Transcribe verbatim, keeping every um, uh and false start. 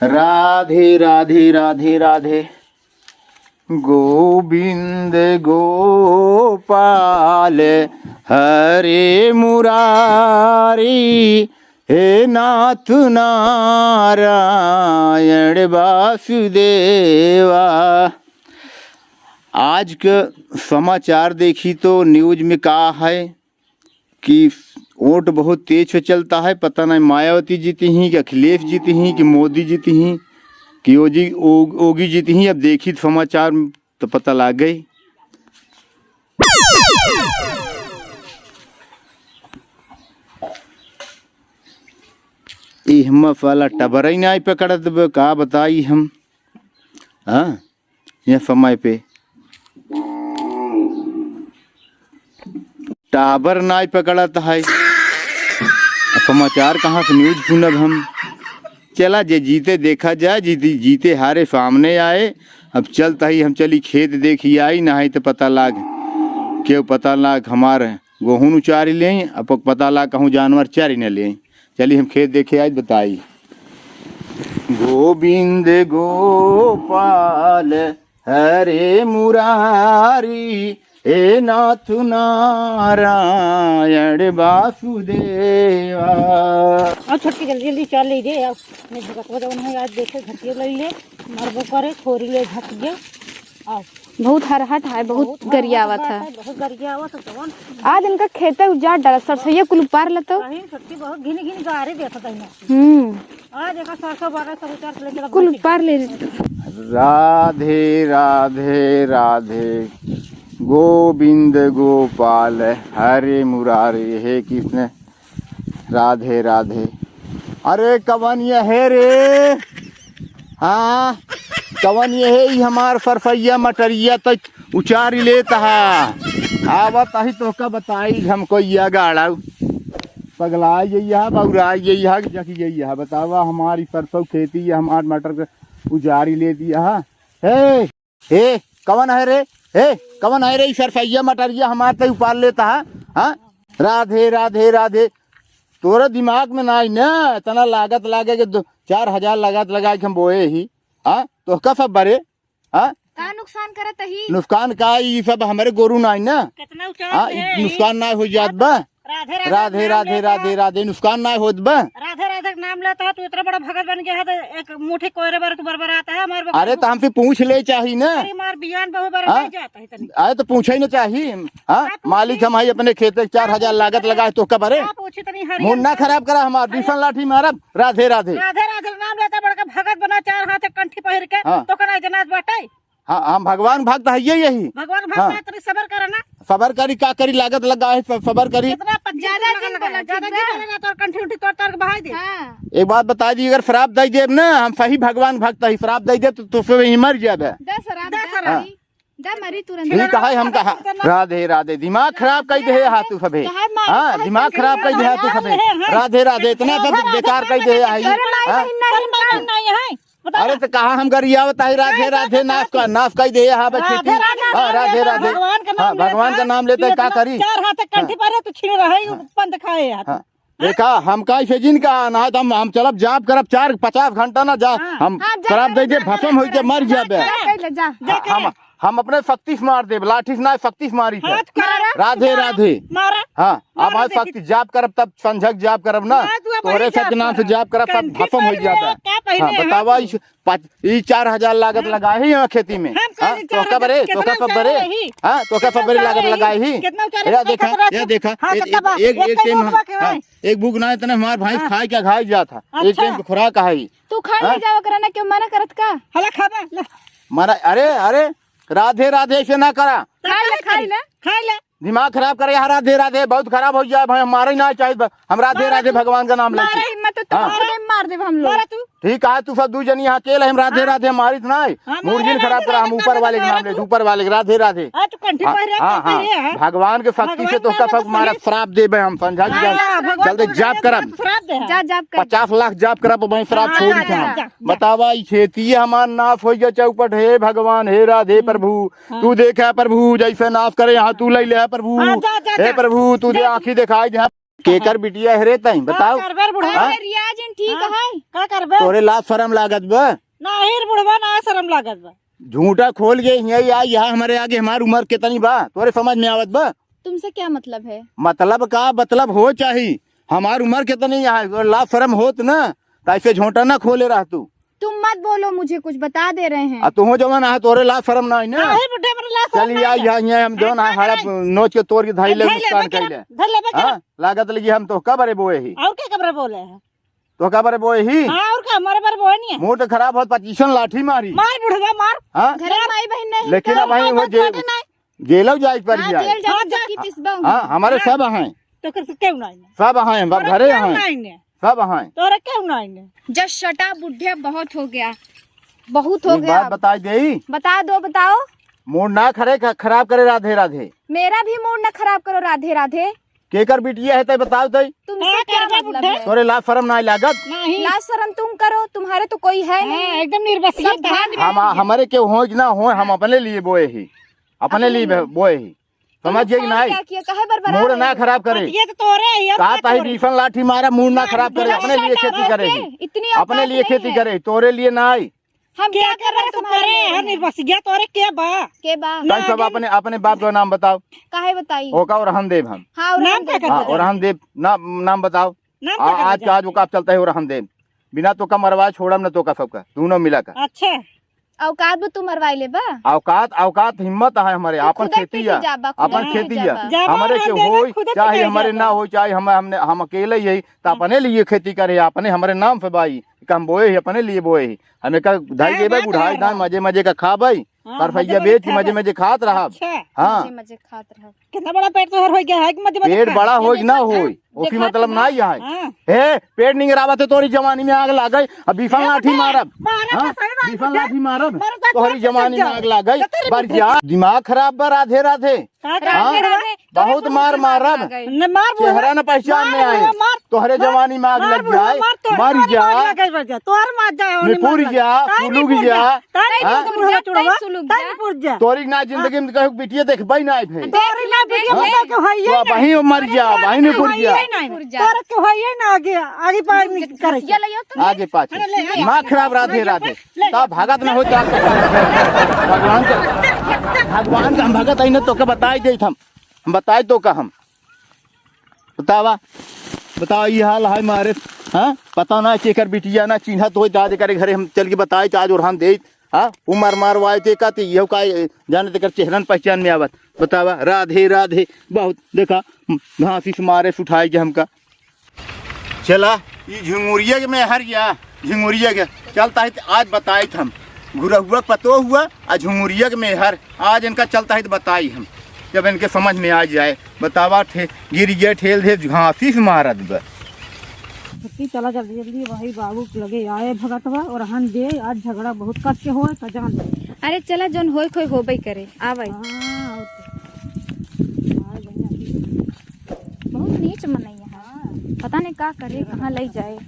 राधे, राधे, राधे, राधे। गोविंद गोपाल हरे मुरारी, हे नाथ नारायण वासुदेवा। आज के समाचार देखी तो news में का है कि वोट बहुत तेज से चलता है। पता नहीं मायावती जीती ही कि अखिलेश जीती ही कि मोदी जीती ही कि योगी, ओ-, योगी जीती ही। अब देखी तो समाचार तो पता लाग गई। ई हम साला टबर ही नाई पकड़त बे, का बताई हम। हाँ, यह समय पे टावर नाई पकड़त है। अब समाचार कहाँ से news सुनब हम? चला, जे जीते देखा जाए, जीते, जीते हारे सामने आए। अब चलत ही हम चली खेत देखी आई, नहीं तो पता लाग, केहू पता लाग हमार गोहूँ उचारी लें, अब पता लाग कहूँ जानवर चारी न लें। चली हम खेत देखे आई, बताई। गोविंद गोपाल हरे मुरारी, हे नाथ नारायण वासुदेवा। अब छोटकी जल्दी जल्दी चल लीजिए, अब मैं भगत हो जाऊँ, आज देखे घटिया ले ले, मरबो करे, छोरी ले घटिया। आओ। बहुत हरहट है, बहुत बहुत हरहट गरियावत बात है। है, बहुत गरियावत है, कौन? आज इनका खेते उजाड़ डाला, सरसैया कुल उपार लेतो। कहीं छोटकी बहुत घिनी घिनी गारे देखत है ना। हम्म। आज एका सरसों बारह सौ रुपया से लेके कुल उपार ले लेतो। राधे, राधे, राधे। गोविंद गोपाल हरे मुरारी, हे कृष्ण। राधे, राधे। अरे, कवन ये है रे? हाँ, कवन ये है? ई हमार सरसैया मटरिया तो उचारी लेत हा। आवत ही तोहका बताई हम कोई या गाड़ाऊ। पगलाई गई है, बौराई गई है, जकी गई है। बतावा, हमारी सरसों खेती है, हमार मटर के उजारी ले दिया है। हे, हे, कवन है रे? हे, कवन है रे? ई सरसैया मटरिया हमार तई उपार लेत हा, हाँ? राधे, राधे, राधे। तोरे दिमाग में नाई ना, इतना लागत लागे कि दो, चार हजार लागत लगा के हम बोए ही, हाँ? तोहका सब बरे, हाँ? का नुकसान करत ही? नुकसान का, ई सब हमरे गोरू नाई ना। कितना ऊंचा हाँ, है ई ई? नुकसान ना हो जात बा। राधे, राधे, राधे, नाम राधे, लेता राधे, है। राधे, नुकसान ना होत बा। राधे, राधे के नाम लेता है, तू इतना बड़ा भगत बन गया है, तो एक मुट्ठी कोयरे बार तू बरबराता है, हमारे बकरी अरे, तो हमसे पूछ ले चाही ना। अरे, मार बियान बहु बार हाँ? नहीं जाता है तनी। अरे, तो पूछे ही ना चाही। हाँ? आप पूछी। मालिक हम हई अपने खेते के चार हजार लागत लगाए, तोहका बरे। आप पूछी तनी हरियर मूड ना से। खराब करा हमार, अरे। बीसन लाठी मारब। राधे, राधे। राधे, राधे नाम लेता, बड़का भगत बना, चार हाथ के कंठी पहिर के, हाँ। तोहका नाई जनात बाटे। हाँ, हम भगवान भक्त हइये यही। भगवान भक्त हाँ। है, तनी सबर करा ना। सबर करी, का करी, लागत लगा है, स-, सबर करी। कितना पच्चीस ज्यादा लगा जिन लगा बोला, है, ज्यादा ठीक जिन बा। बोला ना, तोर कंठी उंठी तोड़ ताड़ के बहाई दे। हाँ। एक बात बता दी, अगर श्राप दे देब ना, हम सही भगवान भक्त हई, श्राप दे देब तो, तो फिर वहीं मर जाबे। दस रात दस दे रात। भाई। दा मरी तुरंत। ठीक है, हम कहा, राधे, राधे, दिमाग खराब कई देहे हा तू सभे। हाँ, दिमाग खराब कई देहे हा तू सभे। राधे, राधे, इतना सब बेकार कई देहे हा। अरे माई हाँ? बहिन नहीं, अरे माई बहिन नहीं है। बता अरे ना। तो कहा हम गरियावत आई, राधे, राधे, राधे, नाश का, नाश कई देहे हा बच्चे राधे, की। राधे, हाँ, राधे, राधे, राधे। भगवान का हाँ, नाम भगवान लेता। का नाम लेते तू का इतना करी? चार हाथ एक कंठी हाँ। पर है, तू छीन रहा है, हाँ। पंथ खाए है। हाँ। देखा, हम का इसे जिन का ना, तो हम, हम चलब जाप करब चार पचास घंटा ना जा, हाँ। हम हाँ, जा, करब दे जा, दे, जा, भसम जा, होई के जा, मर जा, जाबे। जा, जा, जा, जा, हाँ, जा, हम, जा। हम अपने शक्ति से मार देब, लाठी से ना, शक्ति से मारी थे। हाथ मारा, राधे, मारा, राधे। मारा, हाँ, मारा अब आज देखी। शक्ति जाप करब, तब संझक जाप करब ना, मारा तू अब तोहरे वही सब के नाम से जाप जाप करब, तब कंठी भसम होई पर जाबे। का पहने हाँ, हैं बतावा तू? इस पाँच, ई चार हजार लागत हाँ। लगाए ही यहाँ खेती में। हम हाँ, कहले तोहका चार बरे, हजार, तोहका कितना सब बरे। उचारे रही? हाँ, तोहका सब बरे लागत लगाए ही। कितना उचारे या देखा, खतरा या से? देखा, हाँ, ए-, कितना बा? एक, एक, एक एक टाइम, बुक बा के हाँ, भाई? एक बुक ना, इतने हमार भैंस हाँ। खाए क्या खाए जात है। एक अच्छा। टाइम के खुराक है ही। तू खा ले हाँ? जाओ, ओकरा ना क्यों मना करत का? हला खाबा, ले। मारा, अरे, अरे, राधे, राधे ऐसे ना करा। खा ले, खा ले। खा ले। दिमाग खराब करे, यहाँ राधे राधे बहुत खराब हो जाए भाई, हम मारे ना चाहिए, हम राधे मारा राधे तू। भगवान का नाम मारा लेके। हिम्मत तो हाँ। मारा। मार देब हम लोग। मारा तू। ठीक है, तू सब दू जनी यहाँ अकेले, हम राधे हाँ। राधे मारित ना है। हाँ, मूड मारा जिन खराब राधे करा, हम राधे ऊपर वाले के नाम मारा ले, तू। ऊपर वाले के राधे राधे। हाँ, तू कंठी हाँ, पहरे, हाँ, तू हाँ। पहरे, हाँ। भगवान के शक्ति भगवान से तो का उसका सब मारा सही। श्राप देबे हम, समझा कि हाँ, जाए? भगवान चल दे, को जाप करब। श्राप दे। जा, जाप कर। पचास लाख जाप करब, भाई श्राप हाँ, छोड़ी जा, के जा, हम। जा, जा। बतावा, ई खेती हमार नाश हो गया चौपट, हे भगवान, हे राधे प्रभु। हाँ। तू देखा प्रभु, जैसे नाश करे, यहाँ तू ले ले प्रभु। हाँ, जा, जा, हे जा। प्रभु, तू दे जा। आँखी दिखाई दे। केकर बिटिया है रे तई, का बताओ। करबे रे बुढ़वा? हाँ? अरे रियाज इन ठीक हाँ? है। का करबे? तोरे लाज शरम लागत बा? नाही रे बुढ़वा, ना शरम लागत बा। झूठा खोल के हियाँ आ, यहाँ हमरे आगे हमार उमर कितनी बा, तोरे समझ में आवत बा? तुमसे क्या मतलब है? मतलब का, मतलब हो चाही, हमार उमर कितनी है, तोरे लाज शरम होत ना, त ऐसे झूठा ना खोले रह तू। तुम मत बोलो, मुझे कुछ बता दे रहे हैं। आ तुहो जवन आहे, तोरे लाज शरम ना है ना? नाही बुढ़े, हमरे लाज शरम चल नाही या, है। या, या, हम जवन हाँ, आहे, हाड़ा नहीं। नोच के तोड़ के धाई ले, धर ले, नुकसान बे, कर ले। धर ले, बे, हाँ? लागत लगी हम तोहका बरे बोए ही। और का कबरे बोले हैं? तोहका बरे बोए ही? हाँ, और का, हमारे बरे बोए नहीं है। मूड तो खराब होत, पच्चीसन लाठी मारी। मार बुढ़वा, मार। हाँ? घर में माई बहन नहीं, लेकिन तो अब वहीं वो बात जे-, बाटे नहीं। जेलो जाए पर हाँ, जाए। जेल जाए, हाँ, जा। चक्की पिसबा हाँ, हूँ। हमारे हाँ। सब हैं। तो कर क्यों नहीं है? सब हैं, सब तोरा घरे क्यों हैं। नहीं है? सब हैं। तोरा क्यों नहीं है? Just shut up, बुढ़िया, बहुत हो गया, बहुत हो एक गया बात अब। बताई देई? बता दो, बताओ। मूड ना खरे, ख-, खराब करे राधे राधे। मेरा भी मूड ना खराब करो राधे राधे। केकर बिटिया है तै बताओ तै? तुमसे का क्या करबे मतलब बुढ़े? है? तोरे लाज शरम ना लागत? नहीं। लाज शरम तुम करो, तुम्हारे तो कोई है हाँ, नहीं। एकदम निर्बसिया सब धान धान हम, हमारे के होए कि ना होए, हम अपने लिए बोए ही, अपने अपने लिए लिए। बोए ही। समझ तुम गई कि नुकसान नहीं? क्या किया? काहे बरबरा मूड रहे ना हो? खराब करे। ये तो तोरे ही, ये का तो ताही तोरे। बीसन लाठी मारा, मूड ना हाँ, खराब करे, बुढ़ा अपने लिए shut up, खेती करे okay? ही। इतनी अपने औकात लिए नहीं खेती है। करे, तोरे लिए ना आई। हम के क्या कर रहे करे तुम्हारे करे लिए? है निर्बसिया, तोरे के बा? के बा? ताई सब अपने, अपने बाप का नाम बताओ। काहे बताई? ओका ओरहन देब हम। हाँ, ओरहन नाम का देब। हाँ, करते? ओरहन देब। ना, नाम बताओ। नाम आ, का आज करते? का आज ओका चलता है ओरहन देब। बिना तोका मरवाए छोड़ब न तोका सबका, दोनों मिला का। अच्छा। औकात भी तू मरवाई ले बा? औकात, औकात हिम्मत है हमारे, तू आपन खुदे खेती पीछे है, जाबा, खुदे आपन पीछे खेती है। जाबा। जाबा हमारे ओरहन के देबे, होई, खुदे चाहे पीछे हमारे जाबा। ना होई, चाहे हम, हम अकेले ही, तो अपने लिए खेती करे, अपने हमारे नाम से बाई, कि हम बोए ही, अपने लिए बोए ही। हम एका धाई हाँ, देबे, बात बुढ़ाई है। दान मजे मजे का खाबे, हाँ, चार मजे पैसा मजे बेच के खाबे। मजे मजे खात रहब। अच्छा। हाँ। मजे मजे खात रहब। कितना बड़ा पेट तोहर हो गया है कि मजे मजे पेट खा। बड़ा ये होई कि देखो, ना हाँ, होई, देखो ओकी मतलब तुम्हारे, ना ही है। हाँ। हे, पेट निंगरावत है, तोरी जवानी में आग लाग गई। अब बीफन ए, लाठी बता, मारब। मारब हाँ? तो सही बात बीफन है। लाठी मारब। मारब तो तोहरी सही जवानी में बात आग लाग गई। तो तेरी बार बुद्धि जा, दिमाग खराब बा, राधे राधे। का हाँ? राधे राधे। बहुत मार मारब। न मार बुढ़वा। चेहरा न पहचान मार में आए। बुढ़वा, मार। तोहरे मार, जवानी में आग मार लग बुढ़वा, जाए। मार तोहरे मर जवानी में जा। आग लग जाए, मर जा। तोहर मार जाए, ओने निपुर मर जा, जा। ताई फुलुक निपुर जा। जा। ताई हाँ? निपुर जा, बुढ़वा ताई चुड़वा। सुलुक ताई जा। निपुर जा। तोरी ना जिंदगी में कहीं बिटिया देखबे ना आए भाई। तोरी ना बिटिया हाँ? देखबे के होइए तो नहीं। वहीं मर जा, वहीं निपुर जा। होइए नहीं। निपुर जा। तोरा के होइए ना आगे, आगे पार नहीं करे। ये ले आओ तुम। आगे पाछे। अरे ले, ले। दिमाग खराब राधे राधे। ले। का भागत ना हो जा। भगवान का, भगवान का हम भगत आई ना तोका बताई देत हम। हम बताई तोका हम। बतावा, बतावा, ई हाल है मारे, हाँ? पता ना केकर बिटिया ना चिन्हत होई, आज करे घरे हम चल के बताई, तो आज ओरहन देई, हाँ? उ मार मारवाए ते का, ते इहो का, जाने तेकर चेहरन पहचान में आवत। बतावा, राधे, राधे, बहुत, देखा, घासी से मारे से उठाई के हमका। चला, ई झुंगुरिया के मेहर या, झुंगुरिया के, चलता है तो आज बताई हम, घुरहुआ के पतो हुआ, आ झुंगुरिया के मेहर, आज इनका चलता है तो बताई हम, जब इनके समझ में आ जाए। बतावा ठे-, गिर गया ठेल दे घासी से मारत बा। छुट्टी चला जल्दी जल्दी, वही बाबू के लगे आए भगतवा और हन दे, आज झगड़ा बहुत कस के होए, का जान ले। अरे चला जौन होए खोए होबे करे, आवे। हाँ, और क्या। आए बढ़िया। बहुत नीच मनई है। हाँ। पता नहीं का करे, कहाँ ले जाए।